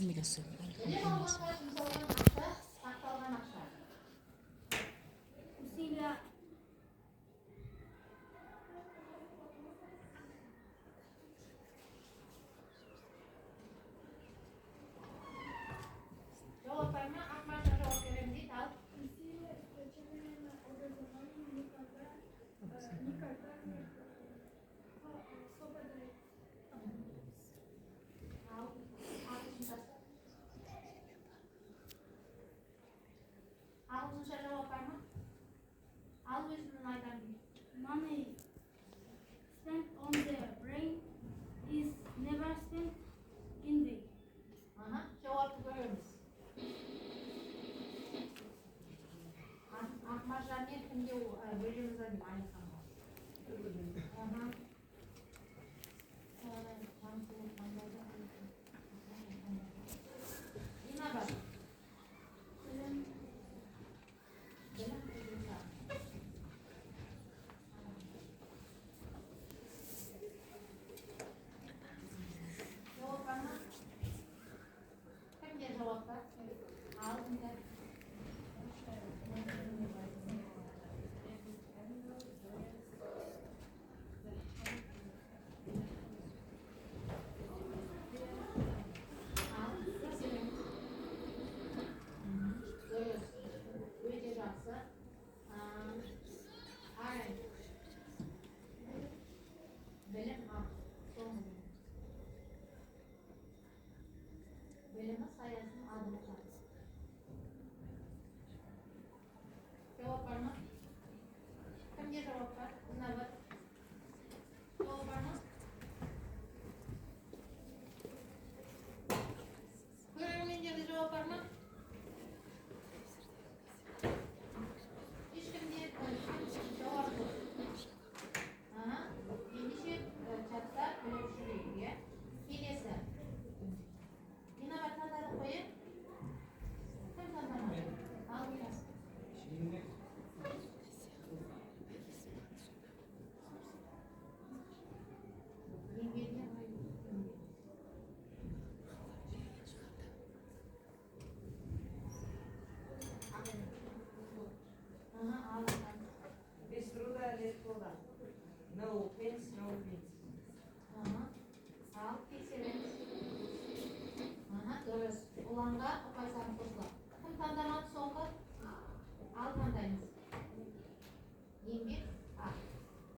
Білім алғанға жұмсалған ақша, сақталған ақша. Усилия. Жауап бар ма? Ақмаржан жауап беремін дейді. Ал. Усилия истраченные на образование никогда, никогда не пропадают. Ал, ағылшыншасы. Ағылшынша жауап бар ма? Ал, өзімнің айтамын дейді. Money spent on the brain is never spent in vain. Аха, жауапты көреміз. Ақмаржан мен кімге бөлеміз ау деймін, Әлиханға. Аха. Жансұлу таңдады. Инабат. Білім. Білім құйғыша. Жауап бар ма? Кімде жауап бар? Ал, кімде? Ал, тексереміз. Дұрыс. Өте жақсы. Арай. Білім ақы. Соңғы білім. Білімі саясын адымша. Жауап бар ма? Кімде жауап бар? Инабат. Жауап бар ма? Көрермендерде жауап бар ма? Ешкімде жауап жоқ. Аха. Ендеше чатта біліп жүрейік, иә? Келесі. Инабат таңдадық қой, иә? Кім таңдамады? Ал, Мирас. Еңбек. Еңбегіне. Аха, ал. Без труда нет плода. No pains, no gains. Аха. Ал, тексереміз. Аха, дұрыс. Ұланға